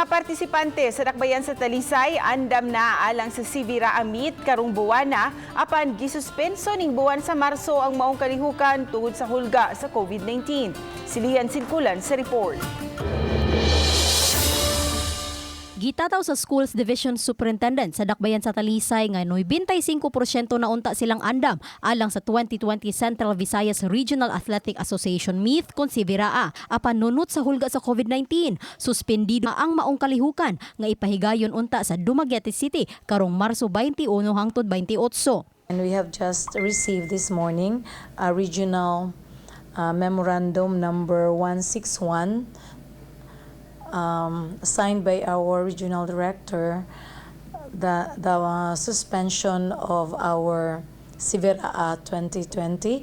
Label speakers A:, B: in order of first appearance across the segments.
A: Mga partisipante sa Dakbayan sa Talisay andam na alang sa Civiraa Meet karong buwana, apan gisuspenso ning buwan sa Marso ang maong kalihukan tungod sa hulga sa COVID-19. Si Lian Sinkulan sa report.
B: Gitataw sa Schools Division Superintendent sa Dakbayan sa Talisay nga 95% na unta silang andam alang sa 2020 Central Visayas Regional Athletic Association Meet kon Civiraa, apan nunot sa hulga sa COVID-19, suspendido ang maong kalihukan nga ipahigayon unta sa Dumaguete City karong Marso 21 hangtod 28.
C: And we have just received this morning a regional memorandum number 161 signed by our regional director, the suspension of our Civiraa 2020.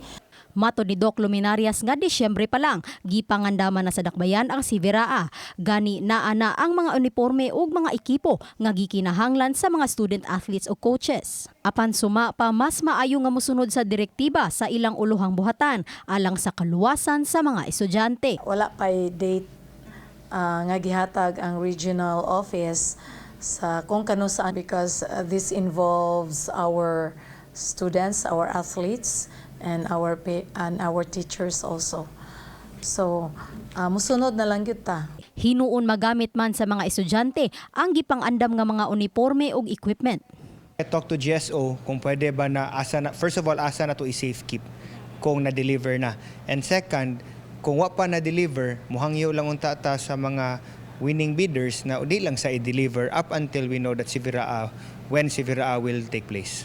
B: Matod ni Doc Luminarias nga Disyembre pa lang, gipangandaman na sa Dakbayan ang Civiraa. Gani naa na ang mga uniforme ug mga ekipo nga gikinahanglan sa mga student athletes o coaches. Apan suma pa, mas maayo nga mosunod sa direktiba sa ilang ulohang buhatan alang sa kaluwasan sa mga estudyante.
C: Wala pa'y date nga gihatag ang regional office sa kung kanusaan because this involves our students, our athletes, and our teachers also. So, musunod na lang gyud ta.
B: Hinuon magamit man sa mga estudyante ang gipangandam nga mga uniforme ug equipment.
D: I talk to GSO kung pwede ba na asa na, first of all, asa na to i-safe keep kung na-deliver na. And second, kung wa pa na-deliver, muhangyo lang unta ta sa mga winning bidders na di lang sa i-deliver up until we know that Civiraa, when Civiraa will take place.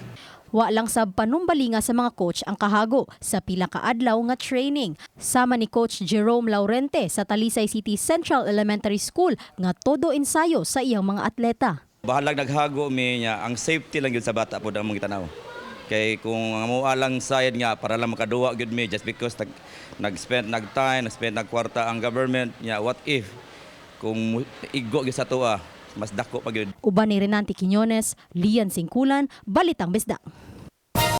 B: Wa lang sab panumbalinga sa mga coach ang kahago sa pila ka adlaw nga training. Sama ni Coach Jerome Laurente sa Talisay City Central Elementary School nga todo ensayo sa iyang mga atleta.
E: Bahalag naghago mi niya, ang safety lang gyud sa bata pod ang among gitanaw. Kay kung ang amo lang sayad nga para lang makaduwa gyud mi just because nag-spend nag time, nag-spend nag kwarta ang government niya, what if kung igo gyud sa tuwa, mas dako pa gyud.
B: Uban ni Renante Quiñones, Lian Singkulan, Balitang Bisdak.